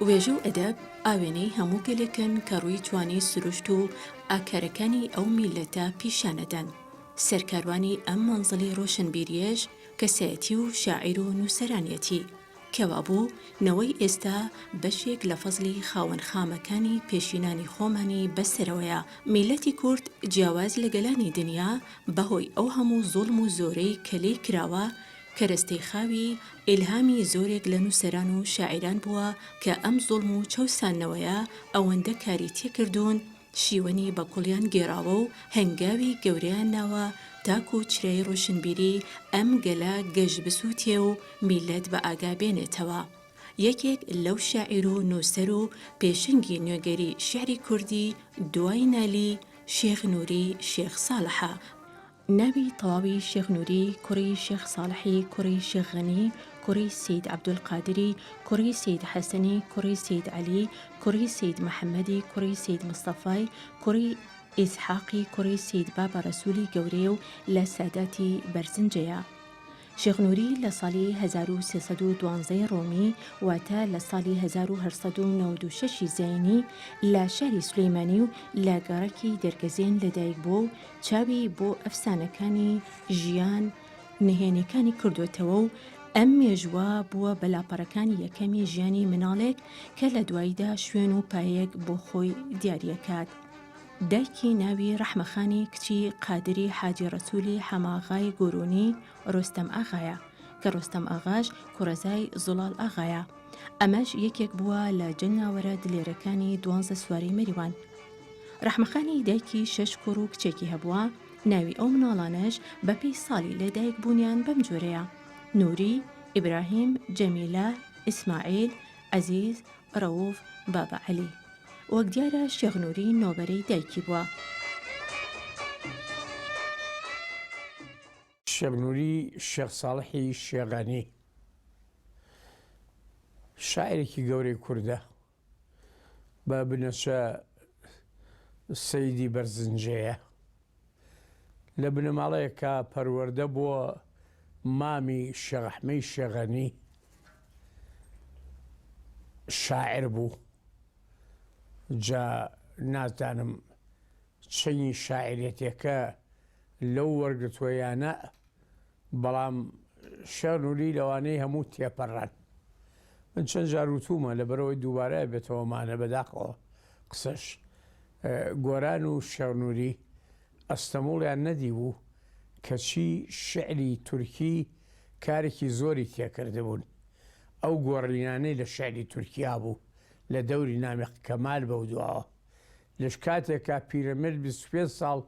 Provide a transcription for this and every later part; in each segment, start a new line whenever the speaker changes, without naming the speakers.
وێژە و ئەدەب ئاوێنەی هەموو گەلێکن کە ڕووی جوانی سروشت و ئاکارەکانی ئەو میللەتە پیشانەدەن. سەرکاروانی ئەم مەنزڵی ڕۆشنبیرییەش کەسایەتی و شاعیر و نووسەرانیەتی. کەوابوو نەوەی ئێستا بەشێک لە فەزڵی خاوەن خامەکانی پێشینانی خۆمانی بەسەرەوەیە. میللەتی کورد جیاواز لە گەلانی دنیا بەهۆی ئەو هەموو زوڵم و زۆرەی کە لێی کراوە کەرەستەی خاوی ئیلهامی زۆرێک لە نووسەران و شاعیران بووە کە ئەم زوڵم و چەوساندنەوەیە ئەوەندە کاری تێکردوون شیوەنی بە کوڵیان گێڕاوە و هەنگاوی گەورەیان ناوە تاکو چرای ڕۆشنبیری ئەم گەلە گەش بسووتێ و میللەت بە ئاگا بێنێتەوە. یەکێک لەو شاعیر و نووسەر و پێشەنگی نوێگەری شیعری کوردی دوای نالی، شێخ نووری شێخ ساڵحە. ناوی تەواوی شێخ نوری کوڕی شێخ ساڵحی کوڕی شێخ غەنی کوڕی سەید عەبدولقادری کوڕی سەید حەسەنی کوڕی سەید عەلی کوڕی سەید محەمەدی کوڕی سەید مستەفای کوڕی ئیسحاقی کوڕی سەید بابە ڕەسوولی گەورەیە و لە ساداتی بەرزنجەیە. شێخ نوری لە ساڵی 1312 ی ڕۆمی واتە لە ساڵی 1896 ی زاینی لە شاری سولەیمانی و لە گەڕەکی دەرگەزێن لەدایک بووە و چاوی بۆ ئەفسانەکانی ژیان نهێنیەکانی کردۆتەوە و ئەم مێژووە بووە بە لاپەڕەکانی یەکەمی ژیانی مناڵێک کە لە دواییدا شوێن و پایەیەک بۆ خۆی دیاریەکات. دایکی ناوی ڕەحمەخانی کچی قادری حاجی ڕەسوولی حەماغای گۆرونی ڕۆستەم ئاغایە، کە ڕۆستەم ئاغاش کوڕەزای زوڵاڵ ئاغایە. ئەمەش یەکێک بووە لە جەنگاوەرە دلێرەکانی دوانزە سواری مەریوان. ڕەحمەخانی دایکی شەش کوڕ و کچێکی هەبووە، ناوی ئەو مناڵانەش بەپێی ساڵی لەدایک بوونیان بەم جۆرەیە، نوری، ئیبراهیم، جەمیلە، ئیسماعیل، عەزیز، ڕەووف، بابە عەلی. وەک دیارە شێخ نوری نۆبەرەی دایکی بووە.
شێخ نوری شێخ ساڵحی شێغانی شاعیرێکی گەورەی کوردە بە بنەچە سەیدی بەرزنجەیە لە بنەماڵەیەکا پەروەردە بووە مامی شێخ ئەحمەی شێغەنی شاعر بوو جا نازانم چەنی شاعرێتێکە لەو وەرگرتووە یا نا بەڵام شێخ نوری لەوانەی هەموو تێپەڕان من چەند جار وتومە لەبەرەوەی دووبارە بێتەوەمانە بەداخەوە قسەش گۆران و شێخ نوری ئەستەموڵیان نەدیبوو کەچی شعری تورکی کارێکی زۆری تێکردبوون ئەو گۆڕینانەی لە شعری تورکیا بوو لە دەوری نامیق کەمال بەو دواوە لەش کاتێکا پیرەمێرد 25 ساڵ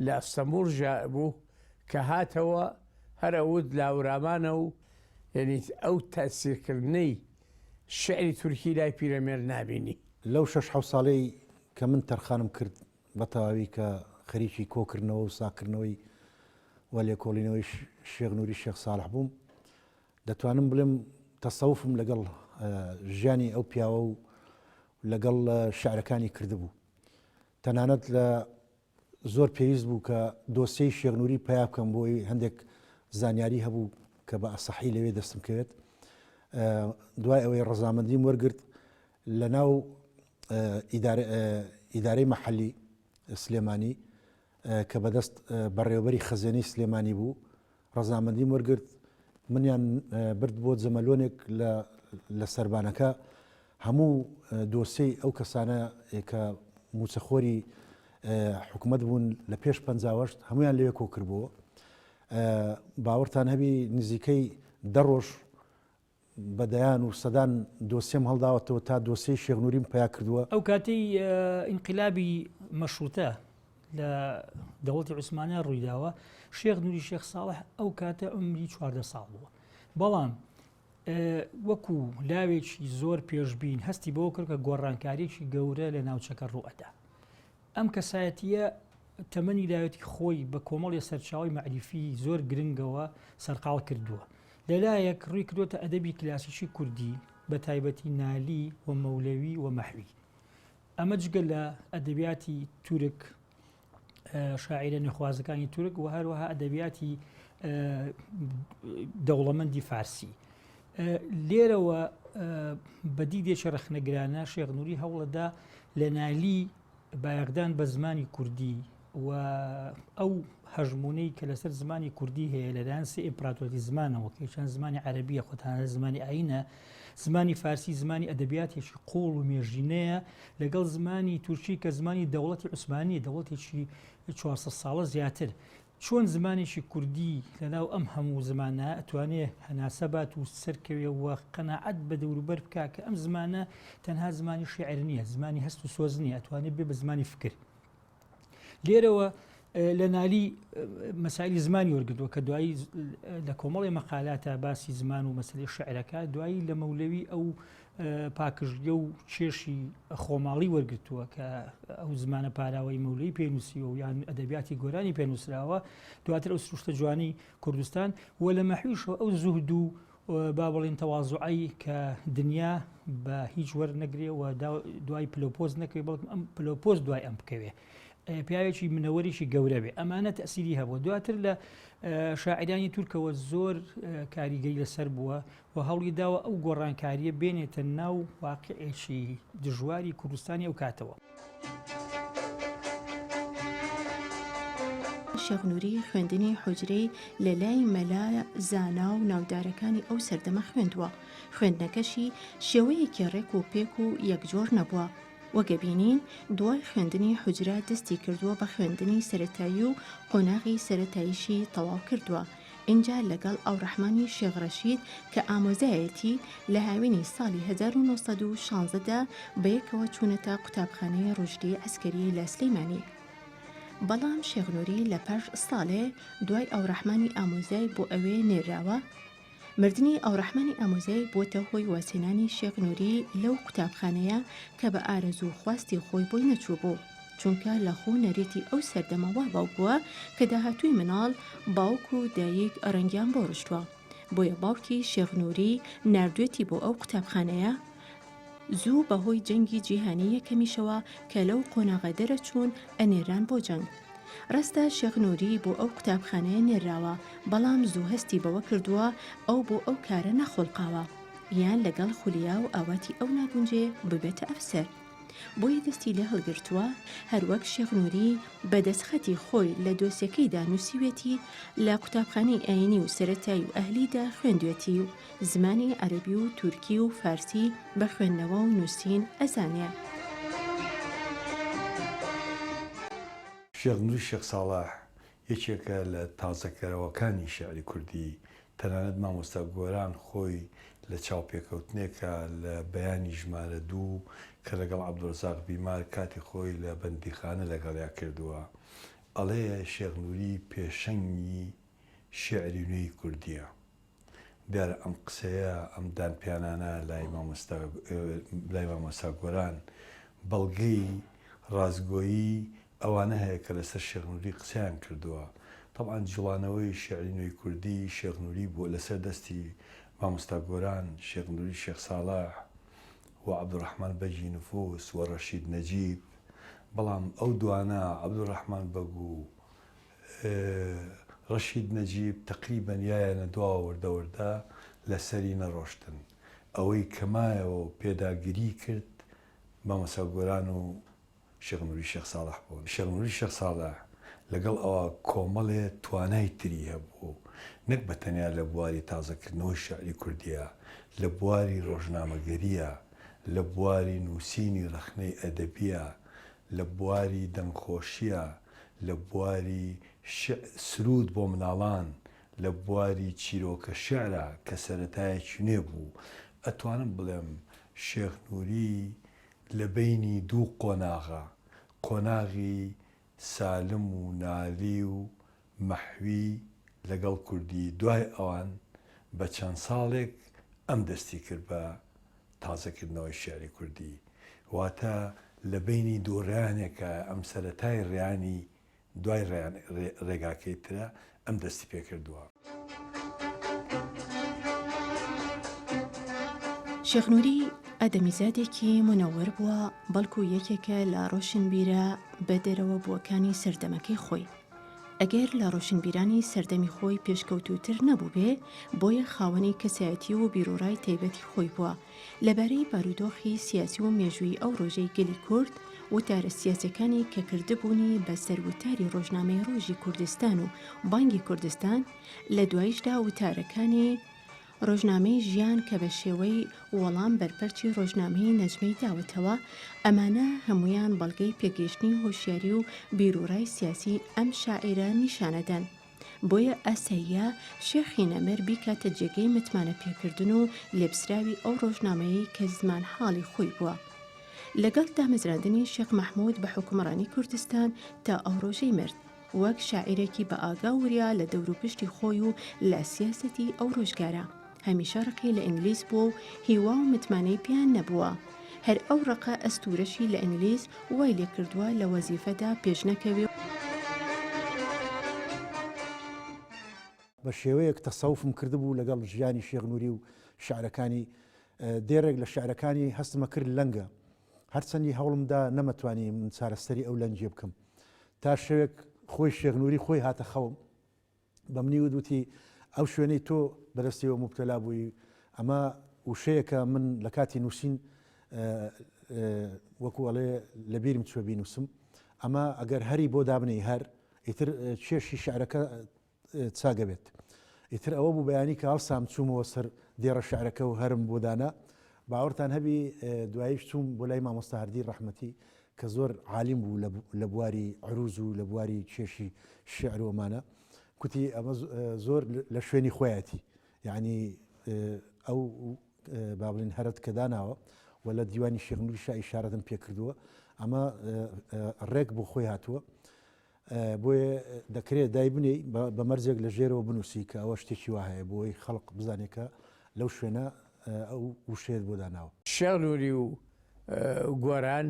لە ئەستەموڵ ژیا بوو کە هاتەوە هەر ئەوت لاورامانە و یەنی ئەو تەئسیرکردنەی شعری تورکی لای پیرەمێرد نابینی.
لەو شەش حەوت ساڵەی کە من تەرخانم کرد بە تەواوی کە خەریکی کۆکردنەوە و ساغکردنەوەی و لێکۆڵینەوەی شێخ نوری شێخ ساڵح بووم، دەتوانم بڵێم تەسەوفم لەگەڵ ژیانی ئەو پیاوە و لەگەڵ شعرەکانی کردبوو. تەنانەت لە زۆر پێویست بوو کە دۆسیەی شێخ نوری پەیا بکەم بۆ ئەوەی هەندێک زانیاری هەبوو کە بە ئەسەحی لەوێ دەستم کەوێت. دوای ئەوەی ڕەزامەندیم وەرگرت لە ناو ئیدارەی مەحەلی سلێمانی کە بەدەست بەڕێوەبەری خەزێنەی سلێمانی بوو ڕەزامەندیم وەرگرت، منیان برد بۆ جەمەلۆنێک لە لە سەربانەکە، هەموو دۆسێی ئەو کەسانە کە مووچەخۆری حکومەت بوون لە پێش 58 هەموویان لەوێ کۆ کردبووەوە. باوەڕتان هەبی نزیکەی دە ڕۆژ بە دەیان و سەدان دۆسیەم هەڵداوەتەوە تا دۆسیەی شێخ نوریم پەیا کردووە.
ئەو کاتەی ئینقلابی مەشروتە لە دەوڵەتی عوسمانیا ڕوویداوە، شێخ نوری شێخ ساڵح ئەو کاتە عومری 14 ساڵ بووە. بەڵام وەکو لاوێکی زۆر پێشبین هەستی بەوە کرد کە گۆڕانکاریی گەورە لە ناوچەکە ڕووئەدا. ئەم کەسایەتییە تەمەنی لاوێتی خۆی بە کۆمەڵێ سەرچاوەی مەعریفی زۆر گرنگەوە سەرقاڵ کردووە. لەلایەک ڕووی کردۆتە ئەدەبی کلاسیکی کوردی بە تایبەتی نالی و مەولەوی و مەحوی. ئەمە جگە لە ئەدەبیاتی تورک، شاعیرە نوێخوازەکانی تورک و هەروەها ئەدەبیاتی دەوڵەمەندی فارسی. لێرەوە بە دیدێکی ڕەخنەگرانە شێخ نووری هەوڵەدا لە نالی بایەخدان بە زمانی کوردی و ئەو هەژموونەی کە لەسەر زمانی کوردی هەیە لەلایەن سێ ئیمپراتۆری زمانەوە کە یەکیان زمانی عەرەبیە خۆتانە زمانی ئاینە زمانی فارسی زمانی ئەدەبیاتێکی قوڵ و مێژینەیە لەگەڵ زمانی تورکی کە زمانی دەوڵەتی عوسمانیە دەوڵەتێکی 400 ساڵە زیاتر چۆن زمانێکی کوردی لەناو ئەم هەموو زمانە ئەتوانێ هەناسە بات و سەرکەوێ و قەناعەت بە دەوروبەر بکا کە ئەم زمانە تەنها زمانی شیعر نییە، زمانی هەست و سۆز نییە، ئەتوانێ بێ بە زمانی فکر. لێرەوە لە نالی مەسایلی زمانی وەرگرتووە کە دوایی لە کۆمەڵی مەقالاتە باسی زمان و مەسەلەی شعرەکە دوایی لە مەولەوی ئەو پاکژیە و چێشی خۆماڵی وەرگتووە کە ئەو زمانە پاراوەی مەولەی پێنووسیوە و یان ئەدەبیاتی گۆرانی پێنووسراوە دواتر ئەو سروشتە جوانی کوردستان و لە مەحویشەوە ئەو زوهد و با بڵێین تەوازوعەی کە دنیا بە هیچ وەرنەگرێ و دوای پلۆپۆز نەکەوێ بەڵکم ئەم پلۆپۆز دوای ئەم بکەوێ پیاوێکی منەوەرێکی گەورە بێ ئەمانە تەسیری هەبووە دواتر لە شاعرانی تورکەوە زۆر کاریگەری لەسەر بووە و هەوڵی داوە ئەو گۆڕانکاریە بێنێتە ناو واقعێکی دژواری کوردستانی ئەو کاتەوە.
شێخ نوری خوێندنی حوجرەی لە لای مەلا زانا و ناودارەکانی ئەو سەردەمە خوێندووە، خوێندنەکەشی شێوەیەکی ڕێک و پێک و یەکجۆر نەبووە، وەک ئەبینین دوای خوێندنی حوجرە دەستی کردووە بە خوێندنی سەرەتایی و قۆناغی سەرەتاییشی تەواو کردووە، ئینجا لەگەڵ ئەوڕەحمانی شێخ ڕەشید کە ئامۆزایەتی لە هاوینی ساڵی 1916 دا بەیەکەوە چوونەتە قوتابخانەی ڕوشدی عەسکەری لە سلیمانی. بەڵام شێخ نوری لە پاش ساڵێ دوای ئەوڕەحمانی ئامۆزای بۆ ئەوێ نێرراوە، مردنی ئەوڕەحمانی ئامۆزای بووەتە هۆی وازهێنانی شێخ نوری لەو قوتابخانەیە کە بە ئارەزوو و خواستی خۆی بۆی نەچووبوو، چونکە لە خوو و نەریتی ئەو سەردەمە وا باو بووە کە داهاتووی مناڵ باوک و دایک ڕەنگیان بۆ ڕشتووە، بۆیە باوکی شێخ نوری ناردوێتی بۆ ئەو قوتابخانەیە. زوو بە هۆی جەنگی جیهانی یەکەمیشەوە کە لەو قۆناغە دەرەچوون ئەنێرران بۆ جەنگ. ڕاستە شێخ نوری بۆ ئەو قوتابخانەیە نێرراوە، بەڵام زوو هەستی بەوە کردووە ئەو بۆ ئەو کارە نەخوڵقاوە، یان لەگەڵ خولیا و ئاواتی ئەو ناگونجێ ببێتە ئەفسەر. بۆیە دەستی لێ هەڵگرتووە، هەروەک شێخ نوری بە دەستخەتی خۆی لە دۆسیەکەیدا نووسیوێتی لە قوتابخانەی ئایینی و سەرەتایی و ئەهلیدا خوێندوێتی و زمانی عەرەبی و تورکی و فارسی بە خوێندنەوە و نووسین ئەزانێ.
شێخ نوری شێخ ساڵح یەکێکە لە تازەکەرەوەکانی شیعری کوردی، تەنانەت مامۆستا گۆران خۆی لە چاوپێکەوتنێکا لە بەیانی ژمارە دوو کە لەگەڵ عەبدولرەزاق بیمار کاتی خۆی لە بەندیخانە لەگەڵیا کردووە ئەڵێ شێخ نوری پێشەنگی شیعری نوێی کوردییە. دیارە ئەم قسەیە، ئەم دانپیانانە لای مامۆستا لای مامۆستا گۆران بەڵگەی ڕاستگۆیی ئەوانە هەیە کە لەسەر شێخ نوری قسەیان کردووە. تەبعەن جوڵانەوەی شیعری نوێی کوردی شێخ نوری بووە لەسەر دەستی مامۆستا گۆران، شێخ نوری شێخ ساڵح و عەبدولڕەحمان بەگی نفوس و ڕەشید نەجیب، بەڵام ئەو دوانە عەبدولڕەحمان بەگ و ڕەشید نەجیب تەقریبەن یایانە دواوە وردە وردە لەسەری نەڕۆشتن. ئەوەی کە مایەوە و پێداگری کرد مامۆستا گۆران و شێخ نوری شێخ ساڵح بوون. شێخ نوری شێخ ساڵح لەگەڵ ئەوە کۆمەڵێ توانای تری هەبوو، نەک بە تەنیا لە بواری تازەکردنەوەی شیعری کوردییە، لە بواری ڕۆژنامەگەرییە، لە بواری نووسینی ڕەخنەی ئەدەبییە، لە بواری دەنگخۆشییە، لە بواری شیعر سروود بۆ مناڵان، لە بواری چیرۆکە شیعرە کە سەرەتایەکی نوێ بوو. ئەتوانم بڵێم شێخ نوری لە بەینی دوو قۆناغە، قۆناغی سالم و نالی و مەحوی لەگەڵ کوردی دوای ئەوان بە چەند ساڵێک ئەم دەستی کرد بە تازەکردنەوەی شیعری کوردی واتە لە بەینی دوو ڕێیانێکە ئەم سەرەتای ڕێیانی دوای ڕێیان ڕێگاکەی ترە ئەم دەستی پێکردووە.
شێخ نوری ئادەمیزادێکی مونەوەر بووە، بەڵکو یەکێکە لە ڕۆشنبیرە بە دەرەوە بووەکانی سەردەمەکەی خۆی. ئەگەر لە ڕۆشنبیرانی سەردەمی خۆی پێشکەوتووتر نەبووبێ، بۆیە خاوەنی کەسایەتی و بیروڕای تایبەتی خۆی بووە. لەبارەی بارودۆخی سیاسی و مێژوویی ئەو ڕۆژەی گەلی کورد، وتارە سیاسیەکانی کە کردبوونی بە سەروتاری ڕۆژنامەی ڕۆژی کوردستان و بانگی کوردستان، لە دواییشدا وتارەکانی ڕۆژنامەی ژیان کە بە شێوەی وەڵام بەرپەرچی ڕۆژنامەی نەجمەی داوەتەوە، ئەمانە هەموویان بەڵگەی پێگەیشتنی هۆشیاری و بیروڕای سیاسی ئەم شاعیرە نیشانەدەن. بۆیە ئاساییە شێخی نەمر بیکاتە جێگەی متمانە پێکردن و لێپسراوی ئەو ڕۆژنامەیەی کە زمانحاڵی خۆی بووە. لەگەڵ دامەزراندنی شێخ مەحموود بە حوکمڕانی کوردستان تا ئەو ڕۆژەی مرد، وەک شاعیرێکی بە ئاگا و وریا لە دەوروپشتی خۆی و لە سیاسەتی ئەو ڕۆژگارە، هەمیشە ڕقی لە ئینگلیز بووە و هیوا و متمانەی پێیان نەبووە. هەر ئەو ڕقە ئەستوورەشی لە ئینگلیز وای لێ کردووە لە وەزیفەدا پێش نەکەوێ و.
بە شێوەیەک تەسەوفم کردبوو لەگەڵ ژیانی شێخ نوری و شعرەکانی، دێڕێک لە شعرەکانی هەستمەکرد لەنگە، هەرچەندی هەوڵم دا نەمەتوانی من چارەسەری ئەو لەنگیە بکەم. تا شەوێک خۆی شێخ نوری خۆی هاتە خەوم بە منی وت وتی ئەو شوێنەی تۆ بەدەستیەوە موبتەلا بووی ئەمە وشەیەکە من لە کاتی نووسین وەکو ئەڵێ لە بیرم چوە بینووسم ئەمە ئەگەر هەری بۆ دابنێی هەر ئیتر چێشی شعرەکە چاگەبێت ئیتر ئەوە بوو بەیانی کە هەڵسام چوومەوە سەر دێڕە شعرەکە و هەرم بۆ دانا باوەڕتان هەبی دواییش چووم بۆ لای مامۆستا هەردی ڕەحمەتی کە زۆر عالیم بوو لە بواری عروز و لە بواری کێشی شعر و ئەمانە کوتی ئەمە زۆر لە شوێنی خۆیەتی یعنی ئەو با بڵین هەرت کە داناوە و لە دیوانی شێخ نوریشا ئیشارەتم پێ کردووە ئەمە ڕێک بۆ خۆی هاتووە بۆیە دەکرێت دایبنێی بە مەرجێک لە ژێرەوە بنووسی کە ئەوە شتێکی وا هەیە بۆی خەڵک بزانێت کە لەو شوێنە ئەو وشەیەت بۆ داناوە.
شێخ نوری و گۆران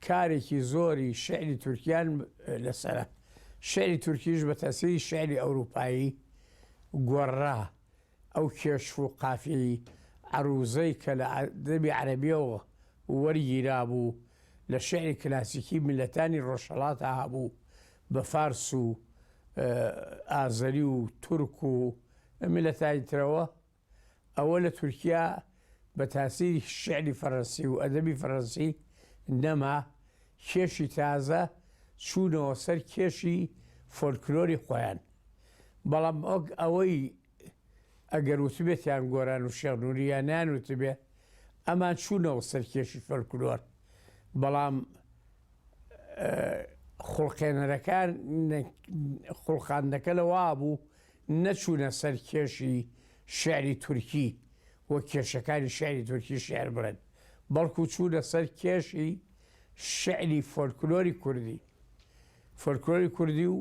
کارێکی زۆری شیعری تورکیان لەسەرە. شیعری تورکیش بە تەسیری شیعری ئەوروپایی گۆڕرا. ئەو کێشف و قافیەی عەرووزەی کە لە ئەدەبی عەرەبییەوە وەرگیرابوو، لە شیعری کلاسیکی میللەتانی ڕۆژهەڵاتا هەبوو، بە فارس و ئازەری و تورک و میللەتانی ترەوە، ئەوە لە تورکیا بە تاسیری شیعری فەرەنسی و ئەدەبی فەرەنسی نەما، کێشی تازە چوونەوە سەر کێشی فۆلکلۆری خۆیان. بەڵام وەک ئەوەی ئەگەر وتبێتیان گۆران و شێخ نوری یا نەیانوتبێ ئەمان چوونەوە سەر کێشی فۆلکلۆر بەڵام خوڵقێنەرەکان خوڵقاندنەکە لەوە بوو نەچوونە سەر کێشی شعری تورکی و کێشەکانی شعری تورکی شعر بڵێن بەڵکو چوونە سەر کێشی شعری فۆلکلۆری کوردی فۆلکلۆری کوردی و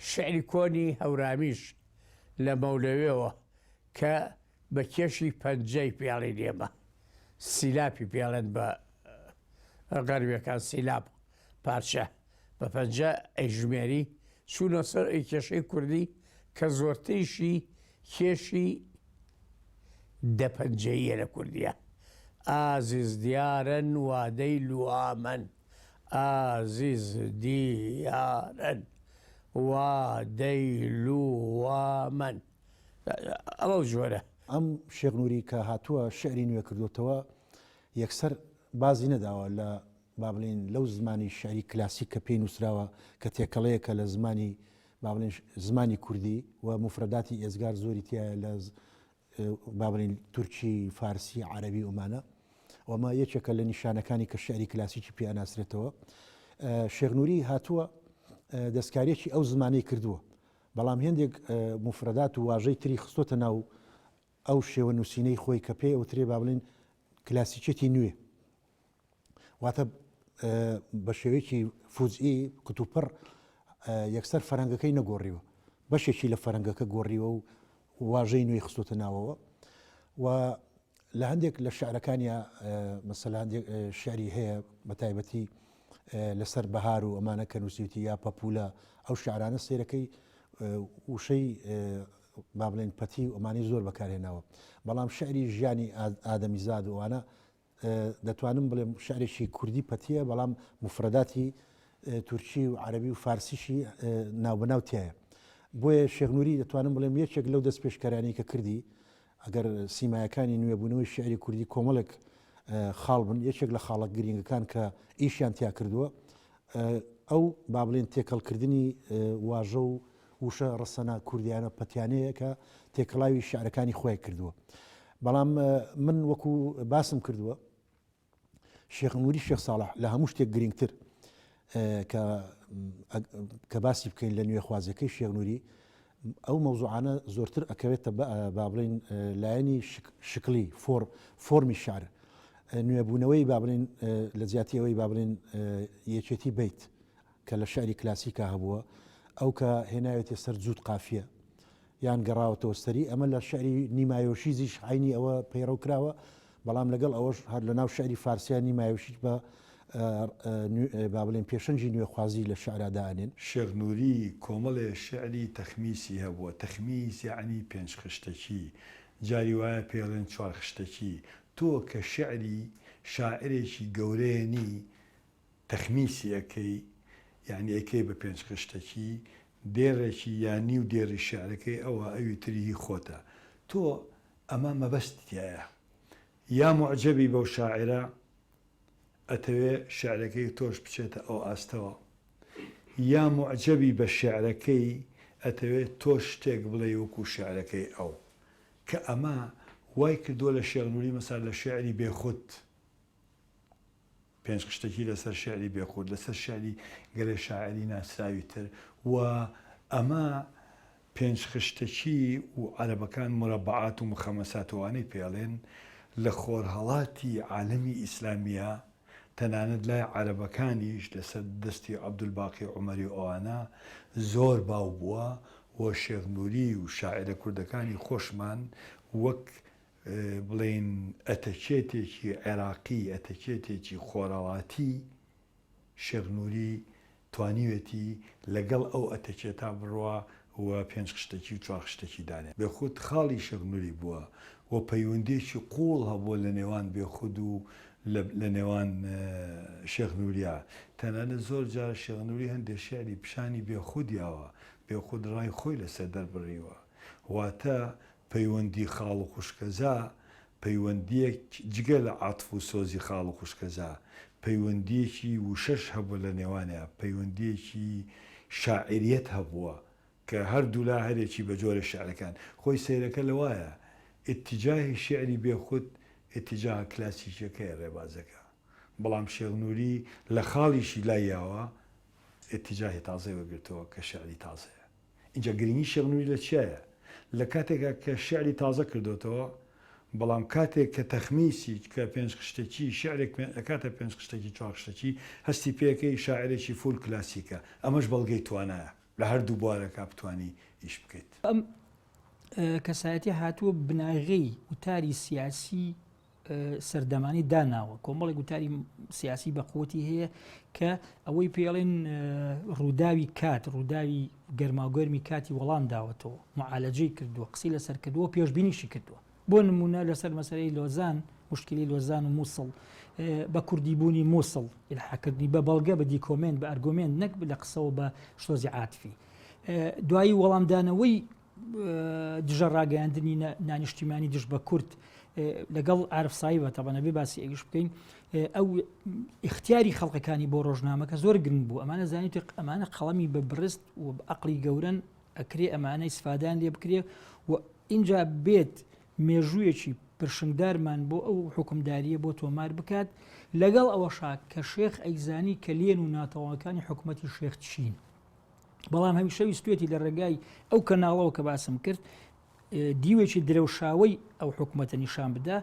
شعری کۆنی هەورامیش لە مەولەویەوە کە بە کێشی پەنجەی پێڵین ئێمە سیلاپی پێڵێن بە غەربیەکان سیلاب پارچە بە پەنجە ئەیژمێری چوونە سەر ئەی کێشەی کوردی کە زۆرتریشی کێشی دە پەنجەییە لە کوردیە ئازیز دیارن وادەی لوامەن ئازیز دیارن وادەی لوامەن ئەوەو جۆرە.
ئەم شێخ نوری کە هاتووە شیعری نوێ کردۆتەوە یەکسەر بازی نەداوە لە با بڵێین لەو زمانی شیعری کلاسیک کە پێی نووسراوە کە تێکەڵەیەکە لە زمانی با بڵێین زمانی کوردی و موفرەداتی ئێجگار زۆری تیایە لە با بڵێین تورکی، فارسی، عەرەبی و ئەمانە و ئەمە یەکێکە لە نیشانەکانی کە شیعری کلاسیکی پێ ئەناسرێتەوە. شێخ نوری هاتووە دەستکارییەکی ئەو زمانەی کردووە بەڵام هێندێک موفرەدات و واژەی تری خستۆتە ناو ئەو شێوە نووسینەی خۆی کە پێی ئەوترێ با بڵێین کلاسیکیەتی نوێ. واتە بە شێوەیەکی فوجئی کتوپڕ یەکسەر فەرەنگەکەی نەگۆڕیوە بەشێکی لە فەرەنگەکە گۆڕیوە و واژەی نوێی خستۆتە ناوەوە و لە هەندێک لە شعرەکانیا مەسەلەن هەندێک شعری هەیە بە تایبەتی لەسەر بەهار و ئەمانە کە نووسیوتی یا پەپولە ئەو شعرانە سێرەکەی وشەی با بڵێن پەتی و ئەمانەی زۆر بەکارهێناوە بەڵام شعری ژیانی ئادەمیزاد و ئەوانە دەتوانم بڵێم شعرێکی کوردی پەتیە بەڵام مفرەداتی. تورکی و عەرەبی و فارسیشی ناوبەناو تایە. بۆیە شێخ نوری دەتوانم بڵێم یەکێک لەو دەستپێشکەرانەی کە کردی، ئەگەر سیمایەکانی نوێبوونەوەی شیعری کوردی کۆمەڵێک خاڵ بن، یەکێک لە خاڵە گرینگەکان کە ئیشیان تیا کردووە ئەو با بڵێین تێکەڵکردنی واژە و وشە ڕەسەنە کوردیانە پەتیانەیە کە تێکەڵاوی شیعرەکانی خۆی کردووە. بەڵام من وەکو باسم کردووە شێخ نوری شێخ ساڵح لە هەموو شتێک گرنگتر کە کە باسی بکەین لە نوێخوازەکەی شێخ نوری ئەو مەوزوعانە زۆرتر ئەکەوێتە با بڵین لایەنی شکلی فۆر فۆرمی شعر نوێبوونەوەی با بڵین لە جیاتی ئەوەی با بڵین یەکێتی بیت کە لە شعری کلاسیکا هەبووە ئەو کە هێناوێتە سەر جووت قافیە یان گەڕاوەتەوە سەری، ئەمە لە شیعری نیمایۆشیزیش عەینی ئەوە پەیڕەو کراوە، بەڵام لەگەڵ ئەوەش هەر لە ناو شیعری فارسیا نیمایۆشیز بە با بڵێین پێشەنگی نوێخوازی لە شیعرا دائەنێن.
شێخ نوری کۆمەڵێ شیعری تەخمیسی هەبووە، تەخمیس یەعنی پێنج خشتەکی، جاری وایە پێی ئەڵێن چوار خشتەکی، تۆ کە شیعری شاعیرێکی گەورەیە نی تەخمیسی ئەکەی یانی ئەیکەی بە پێنج خشتەکی دێڕێکی یا نیو دێڕی شیعرەکەی ئەوە ئەوی تری هی خۆتە تۆ ئەمە مەبەستی تیایە یا موعجەبی بەو شاعیرە ئەتەوێ شیعرەکەی تۆش بچێتە ئەو ئاستەوە یا موعجەبی بە شیعرەکەی ئەتەوێ تۆش شتێک بڵێی وەکو شیعرەکەی ئەو کە ئەمە وای کردووە لە شێخ نوری مەسا لە شیعری بێخود پێنج خشتەکی لەسەر شیعری بێخود، لەسەر شیعری گەلێ شاعیری ناسراوی تر و ئەمە پێنج خشتەکی و عەرەبەکان مربعات و مخمسات و ئەوانەی پێ ئەڵێن لە خۆرهەڵاتی عالەمی ئیسلامییا تەنانەت لای عەرەبەکانیش لەسەر دەستی عەبدولباقی عومەری و ئەوانە زۆر باو بووە و شێخ نوری و شاعیرە کوردەکانی خۆشمان وەک بڵێین ئەتەکێتێکی عێراقی، ئەتەکێتێکی خۆرەڵاتی، شێخ نوری توانیوێتی لەگەڵ ئەو ئەتەکێتە بڕوا و پێنج خشتەکی و چوار خشتەکی دانێ. بێخود خاڵی شێخ نوری بووە و پەیوەندییەکی قووڵ هەبووە لە نێوان بێخود و لە نێوان شێخ نوریا. تەنانەت زۆر جار شێخ نوری هەندێ شیعری پیشانی بێخود یاوە، بێخود ڕای خۆی لەسەر دەربڕیوە. واتە پەیوەندی خاڵ و خوشکەزا پەیوەندییەک جگە لە عەتف و سۆزی خاڵ و خوشکەزا، پەیوەندییەکی وشەش هەبووە لە نێوانیا، پەیوەندییەکی شاعیریەت هەبووە کە هەردوولا هەرێکی بە جۆرێ شیعرەکان. خۆی سەیرەکە لەوایە ئیتیجاهی شیعری بێخود ئیتیجاهە کلاسیکیەکەیە ڕێبازەکە، بەڵام شێخ نوری لە خاڵیشی لای یاوە ئیتیجاهی تازەی وەرگرتەوە کە شیعری تازەیە. ئینجا گرنگی شێخ نوری لە چیایە؟ لە کاتێکا کە شیعری تازە کردۆتەوە، بەڵام کاتێک کە تەخمیسی کە پێنج خشتەکی شیعرێک ئەکاتە پێنج خشتەکی چوار خشتەکی هەستی پێکەی شاعیرێکی full کلاسیکە، ئەمەش بەڵگەی توانایە لە هەردوو بوارەکا بتوانی ئیش بکەیت.
ئەم کەسایەتیە هاتووە بناغەی وتاری سیاسی سەردەمانی داناوە کۆمەڵی گوتاری سیاسی بە قوتی هەیە کە ئەوەی پێڵێن ڕووداوی کات ڕووداوی گەرماوگەرمی کاتی وەڵام داوەتەوە معالەجەی کردووە قسی لەسەر کردووە پێشببینیشی کردووە بۆ نمونە لەسەر مەسەرەی لۆزان مشکلی لۆزان و مووسڵ بە کوردی بوونی مووسڵ ئیلحاکردنی بە بەڵگە بە دیکۆمنت بە ئەرگۆمنت نەک لە قسەوە بە شتۆزی عاتفی دوایی وەڵامدانەوەی دژە ڕاگەیاندنی نانیشتیمانی دژ بە کورد لەگەڵ عارف سایبە تەبەنە بێ باسی ئەویش بکەین ئەو اختیاری خەڵکەکانی بۆ ڕۆژنامەکە زۆر گرنگ بوو ئەمانە زانیت ئەمانە قەڵەمی بە برست و عقلی گەورن ئەکرێ ئەمانە ئیسفادان لێ بکرێ و اینجا بێت مێژوویەکی پرشنگدارمان بۆ ئەو حکومداریە بۆ تۆمار بکات لەگەڵ ئەوەشا کە شێخ ئەیزانی کەلێن و ناتەواوەکانی حکوومەتی شێخ چین بەڵام هەمیشە ویستوێتی لە ڕێگای ئەو کەناڵەوە کە باسم کرد دیوێکی درەوشاوەی ئەو حکوومەتە نیشان بدا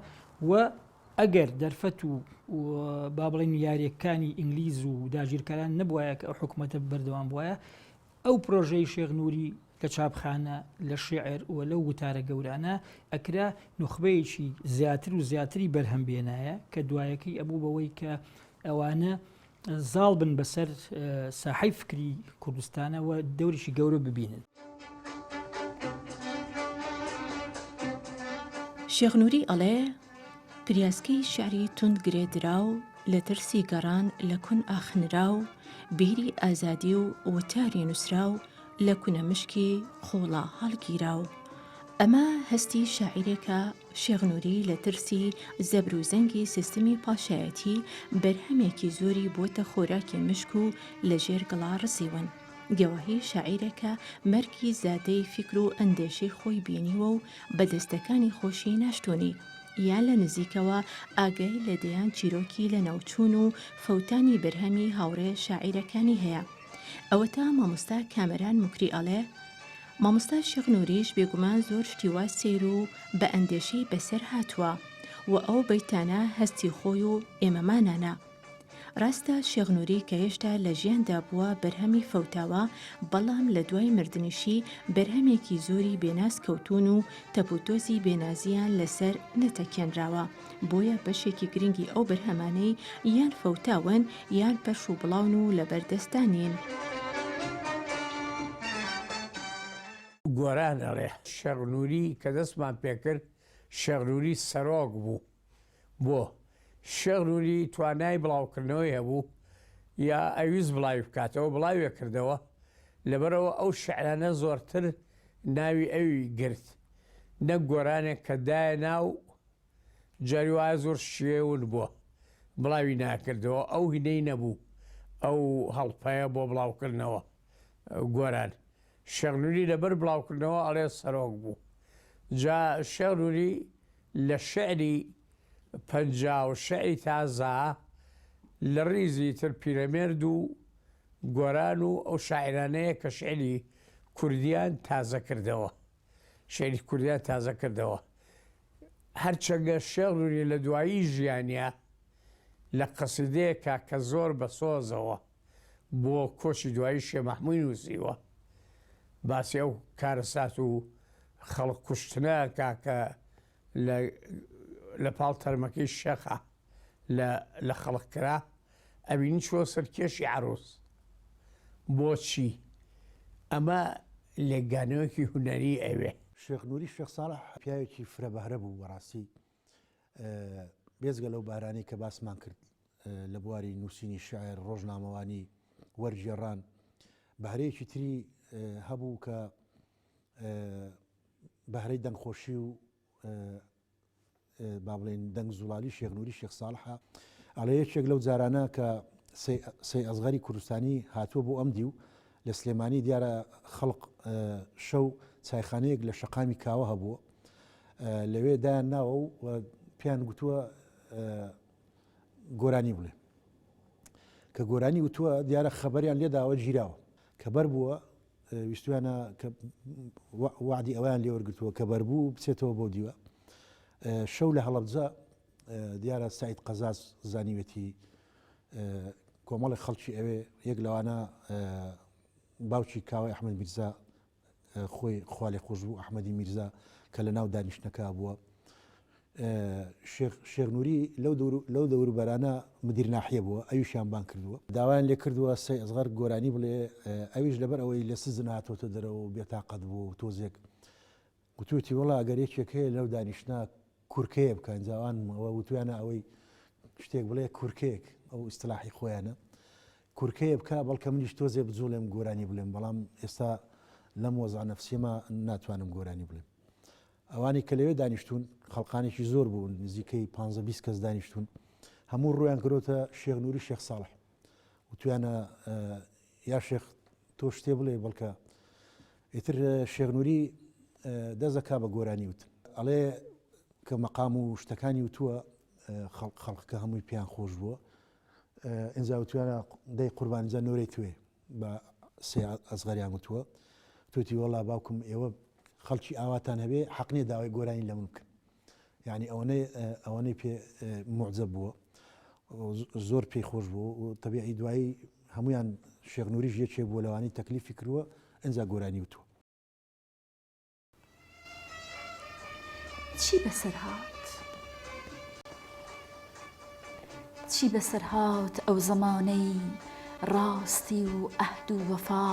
و ئەگەر دەرفەت و با بڵێن یاریەکانی ئینگلیز و داگیرکەران نەبواە کە ئەو حکوومەتە بەردەوام بواە ئەو پرۆژەی شێخ نووری لە چاپخانە لە شعر و لەو وتارە گەورانە ئەکرا نوخبەیەکی زیاتر و زیاتری بەرهەم بێنایە کە دوایەکەی ئەبوو بەوەی کە ئەوانە زاڵ بن بەسەر ساحەی فکری کوردستانە و دەورێکی گەورە ببینن.
شێخ نوری ئەڵێ، پریاسکەی شیعری توند گرێ دراو، لە ترسی گەڕان لە کون ئاخنراو، بیری ئازادی و وتاری نووسراو لە کونەمشکی قووڵا هەڵگیراو. ئەمە هەستی شاعیرێکە شێخ نوری لە ترسی زەبر و زەنگی سیستمی پاشایەتی بەرهەمێکی زۆری بۆتە خۆراکی مشک و لە ژێر گڵا ڕزیون. گەواهی شاعیرێکە مەرگی زادەی فیکر و ئەندێشەی خۆی بینیوە و بە دەستەکانی خۆشی ناشتوونی. یان لە نزیکەوە ئاگای لە دەیان چیرۆکی لەناوچوون و فەوتانی بەرهەمی هاوڕێ شاعیرەکانی هەیە. ئەوەتا مامۆستا کامەران موکری ئەڵێ، مامۆستا شێخ نوریش بێگومان زۆر شتی وا سەیر و بە ئەندێشەی بەسەر هاتووە و ئەو بەیتانە هەستی خۆی و ئێمەمانانە. ڕاستە شێخ نوری کە هێشتا لە ژیاندا بووە بەرهەمی فەوتاوە، بەڵام لە دوای مردنیشی بەرهەمێکی زۆری بێناز کەوتوون و تەپوتۆزی بێنازییان لەسەر نەتەکێنراوە، بۆیە بەشێکی گرنگی ئەو بەرهەمانەی یان فەوتاون یان پەرش و بڵاون و لەبەردەستدا نین.
گۆران ئەڵێ، شێخ نوری کە دەستمان پێکرد، شێخ نوری سەرۆک بوو، بۆ؟ شێخ نوری توانای بڵاوکردنەوەی هەبوو یا ئەویست بڵاوی بکاتەوە، بڵاوێ کردەوە، لەبەرئەوە ئەو شیعرانە زۆرتر ناوی ئەوی گرت، نەک گۆرانێک کە دایە ناو، جاری وایە زۆر شتیێ ون بووە بڵاوی ناکردەوە، ئەو هینەی نەبوو ئەو هەڵپەیە بۆ بڵاوکردنەوە گۆران. شێخ نوری لەبەر بڵاوکردنەوە ئەڵێ سەرۆک بوو. جا شێخ نوری لە شیعری 50 و شیعری تازە لە ڕیزی تر پیرەمێرد و گۆران و ئەو شاعیرانەیە کە شیعری کوردیان تازە کردەوە. شیعری کوردیان تازە کردەوە. هەرچەندە شێخ نوری لە دوایی ژیانیا لە قەسیدەیەکا کە زۆر بە سۆزەوە بۆ کۆچی دوایی شێ مەحمووی نووسیوە، باسی ئەو کارەسات و خەڵک کوشتنە ئەکا کە لە لە پاڵ تەرمەکەی شێخا لە لە خەڵک کرا، ئەبینی چووە سەر کێشی عەرووز. بۆچی؟ ئەمە لێکدانەوەیەکی هونەری ئەوێ.
شێخ نوری شێخ ساڵح پیاوێکی فرە بەهرە بوو بەڕاستی بێجگە لەو بارانەی کە باسمان کرد لە بواری نووسینی شعر، ڕۆژنامەوانی، وەرگێڕان، بەهرەیەکی تری هەبوو کە بەهرەی دەنگخۆشی و با بڵێین دەنگ زوڵالی شێخ نوری شێخ ساڵحە. ئەڵێ یەکێک لەو جارانە کە سەی ئەسغەری کوردستانی هاتووە بۆ ئەم دیو لە سلێمانی دیارە خەڵق شەو چایخانەیەک لە شەقامی کاوە هەبووە لەوێ دایان ناوە و پێیان گوتووە گۆرانی بڵێ کە گۆرانی وتووە دیارە خەبەریان لێداوە گیراوە کە بەر بووە ویستویانە کە وعدی ئەویان لێوەرگتووە کە بەربوو بچێتەوە بۆ دیوە شەو لە هەڵەبجە دیارە سعید قەزاز زانیوێتی کۆمەڵی خەڵکی ئەوێ یەک لەوانە باوکی کاوای ئەحمد میرزا خۆی خوالێخۆشبوو ئەحمەدی میرزا کە لە ناو دانیشتنەکە بووە شێخ شێخ نوری لەو دەور لەو دەوروبەرانە مدیر ناحیە بووە ئەویشیان بانگ کردووە داوایان لێ کردووە سەی ئەسغەر گۆرانی بڵێ ئەویش لەبەر ئەوەی لە سزن هاتۆتە دەرەوە و بێتاقەت بووە و تۆزێک گوتوویەتی وەڵا ئەگەر یەکێک هەیە لەو دانیشتنە کورکەیە بکە ئینجا ئەوان ئەوە وتویانە ئەوەی شتێک بڵێ کورکەیەک ئەو ئیستلاحی خۆیانە کورکەیە بکە بەڵکە منیش تۆزێ بجوڵێم گۆرانی بڵێم بەڵام ئێستا لەم وەزع نەفسیەمە ناتوانم گۆرانی بڵێم ئەوانەی کە لەوێ دانیشتوون خەڵقانێکی زۆر بوون نزیکەی 15 20 کەس دانیشتوون هەموو ڕویان کرۆتە شێخ نوری شێخ ساڵح وتویانە یا شێخ تۆ شتێ بڵێ بەڵکە ئیتر شێخ نوری دەزەکا بە گۆرانی وتن ئەڵێ کە مەقام و شتەکانی وتووە خەڵکەکە هەمووی پێیان خۆش بووە ئینجا وتویانە دەی قوربان جا نۆرەی توێ بە سێ ئەسغەریان وتووە توتی وەڵا باوکم ئێوە خەڵکی ئاواتان هەبێ حەق نییە داوای گۆرانی لە من بکەن یعنی ئەوەنەی ئەوەنەی پێ معجب بووە زۆر پێی خۆش بوو و تەبیعی دوایی هەمویان شێخ نوریش یەکێ بووە لەوانەی تەکلیفی کردووە ئینجا گۆرانی وتووە.
چی بەسەر هات؟ چی بەسەر هات ئەو زەمانەی ڕاستی و عەهد و وەفا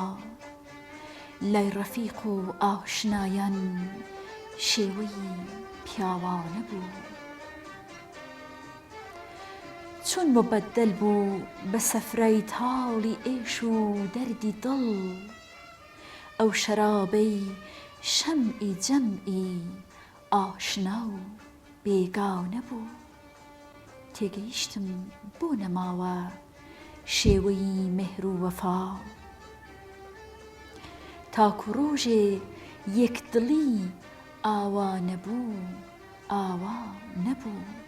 لای ڕەفیق و ئاشنایان شێوەی پیاوانە بوو. چون موبەدەل بوو بە سەفرای تاڵی ئێش و دەردی دڵ، ئەو شەرابەی شەمعی جەمعی ئاشنا و بێگانە بوو. تێگەیشتم بۆ نەماوە شێوەی مێهر و وەفا. تاکو ڕۆژێ یەکدڵی ئاوا نەبوو، ئاوا نەبوو.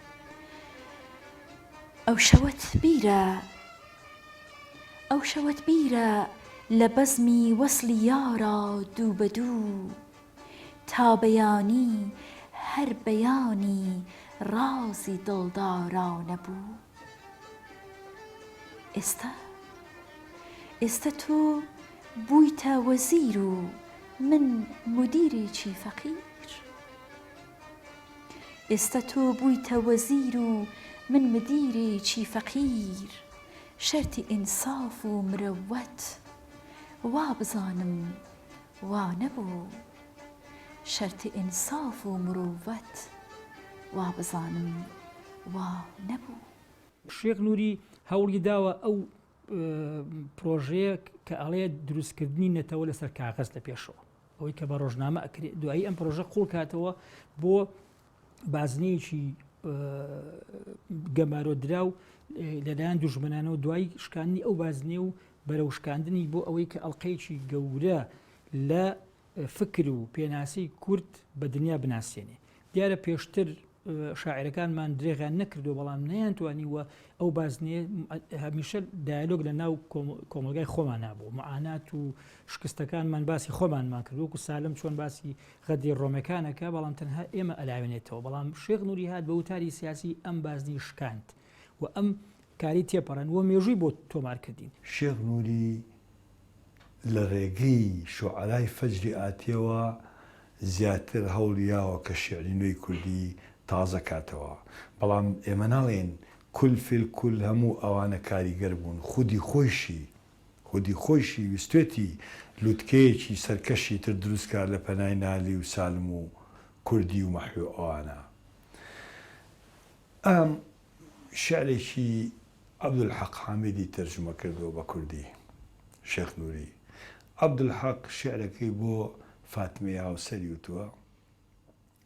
ئەو شەوەت بیرە، ئەو شەوەت بیرە لە بەزمی وەسڵی یارا دوو بە دوو، تا بەیانی هەر بەیانی ڕازی دڵدارانە بوو. ئێستا، ئێستا تۆ بوویتە وەزیر و من مودیرێکی فەقیر. ئێستا تۆ بوویتە وەزیر و من مدیرێکی فەقیر شەرتی ئینساف و مرەوەت وا بزانم وا نەبوو شەرتی ئینساف و مروەت وا بزانم وا نەبوو.
شێخ نوری هەوڵی داوە ئەو پرۆژەیە کە ئەڵێ دروستکردنی نەتەوە لەسەر کاغەز لە پێشەوە ئەوەی کە بە ڕۆژنامە ئەکرێت دوایی ئەم پرۆژە قوڵ کاتەوە بۆ بازنەیەکی گەمارۆدراو لەلایەن دوژمنانەوە دوای شکاندنی ئەو بازنێ و بەرەو شکاندنی بۆ ئەوەی کە ئەڵلقەیەکی گەورە لە فکر و پێناسی کورد بە دنیا بناسیێنێ دیارە پێشتر شاعیرەکانمان درێغیان نەکردووە، بەڵام نەیانتوانیوە ئەو بازنەیە هەمیشە دایالۆگ لە ناو کۆمەڵگای خۆمانا بوو، معانات و شکستەکانمان باسی خۆمانمان کرد، وەکو سالم چۆن باسی غەدری ڕۆمەکانەکە، بەڵام تەنها ئێمە ئەلاوێنێتەوە، بەڵام شێخ نوری هات بە وتاری سیاسی ئەم بازنەی شکاند و ئەم کاری تێپەڕاند و مێژووی بۆ تۆمار کردین.
شێخ نوری لە ڕێگەی شوعەرای فەجری ئاتیەوە زیاتر هەوڵی یاوە کە شیعری نوێی کوردی تازە کاتەوە. بەڵام ئێمە ناڵێین کل فی الکل هەموو ئەوانە کاریگەر بوون، خودی خۆیشی خودی خۆیشی ویستوێتی لوتکەیەکی سەرکەشی تر دروست کا لە پەنای نالی و سالم و کوردی و مەحوی و ئەوانە. ئەم شیعرێکی عەبدولحەق حامیدی تەرجومە کردووە بە کوردی. شێخ نوری عەبدولحەق شیعرەکەی بۆ فاتمەی هاوسەری وتووە.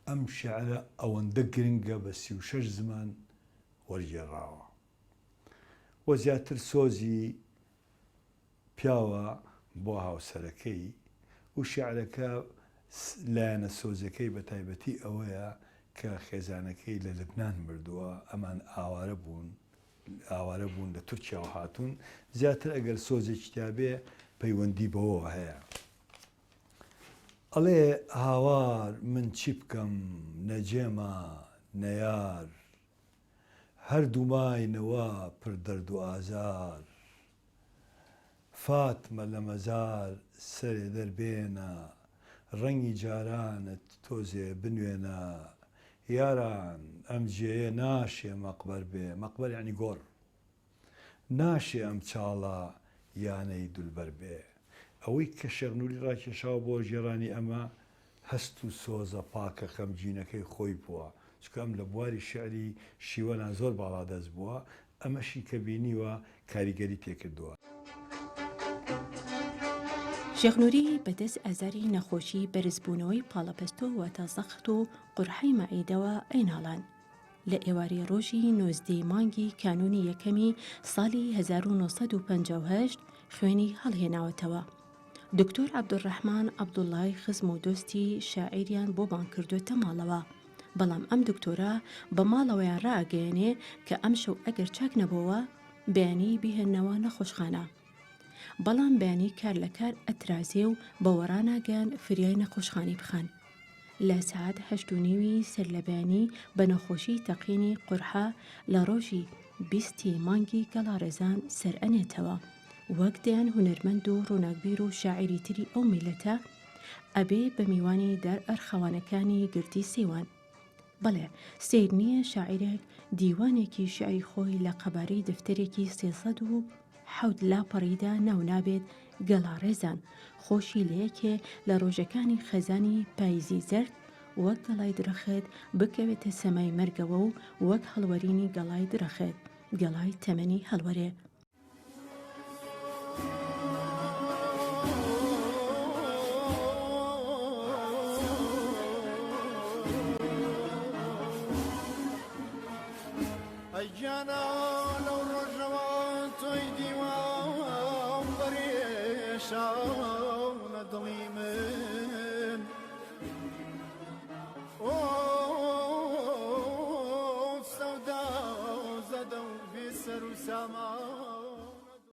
ئەم شیعرە ئەوەندە گرنگە بە 36 زمان وەرگێڕاوە و زیاتر سۆزی پیاوە بۆ هاوسەرەکەی و شیعرەکە لایەنە سۆزەکەی بە تایبەتی ئەوەیە کە خێزانەکەی لە لبنان مردووە ئەمان ئاوارە بوون ئاوارە بوون لە تورکیاوە هاتوون زیاتر ئەگەر سۆزێکی تیابێ پەیوەندی بەوەوە هەیە ئەڵێ هاوار من چی بکەم نەجێما نەیار هەردوو ماینەوە پر دەرد و ئازار فاتمە لە مەزار سەرێ دەربێنە ڕەنگی جارانت تۆزێ بنوێنە یاران ئەم جێیە ناشێ مەقبەر بێ مەقبەر یانی گۆڕ ناشێ ئەم چاڵە یانەی دولبەر بێ ئەوەی کە شێخ نوری ڕاکێشاوە بۆ گێڕانی ئەمە هەست و سۆزە پاکە خەمگینەکەی خۆی بووە، چونکە ئەم لە بواری شیعری شیوەنا زۆر باڵادەست بووە، ئەمەشی کە بینیوە کاریگەری تێکردووە.
شێخ نوری بە دەست ئازاری نەخۆشی بەرزبوونەوەی پاڵەپەستۆ واتە زەخت و قورحەی مەعیدەوە ئەیناڵان. لە ئێوارەی ڕۆژی نۆزدەی مانگی کانوونی یەکەمی ساڵی 1958 خوێنی هەڵهێناوەتەوە. دکتۆر عەبدولڕەحمان عەبدوڵڵای خزم و دۆستی شاعیریان بۆ بانگ کردۆتە ماڵەوە، بەڵام ئەم دکتۆرە بە ماڵەوەیان ڕائەگەیەنێ کە ئەمشەو ئەگەر چاک نەبۆوە بەیانی بیهێننەوە نەخۆشخانە. بەڵام بەیانی کار لە کار ئەترازێ و بەوە ڕاناگەن فریای نەخۆشخانەی بخەن. لە سەعات هەشت و نیوی سەرلەبەیانی بە نەخۆشی تەقینی قورحە لە ڕۆژی 20 ی مانگی گەڵاڕێزان سەرئەنێتەوە. وەک دەیان هونەرمەند و ڕووناکبیر و شاعیری تری ئەو میللەتە ئەبێ بە میوانی دار ئەرخەوانەکانی گردی سەیوان. بەڵێ سەیر نییە شاعیرێک دیوانێکی شیعری خۆی لە قەبارەی دەفتەرێکی 307 لاپەڕیدا ناو نابێت گەڵاڕێزان، خۆشی لە یەکێ لە ڕۆژەکانی خەزانی پایزی زەرد وەک گەڵای درەخت بکەوێتە سەمای مەرگەوە و وەک هەڵوەرینی گەڵای درەخت. گەڵای تەمەنی هەڵوەرێ.
ئەی گیانە لەو ڕۆژەوە تۆی دیوام بەرێشانە دڵی من.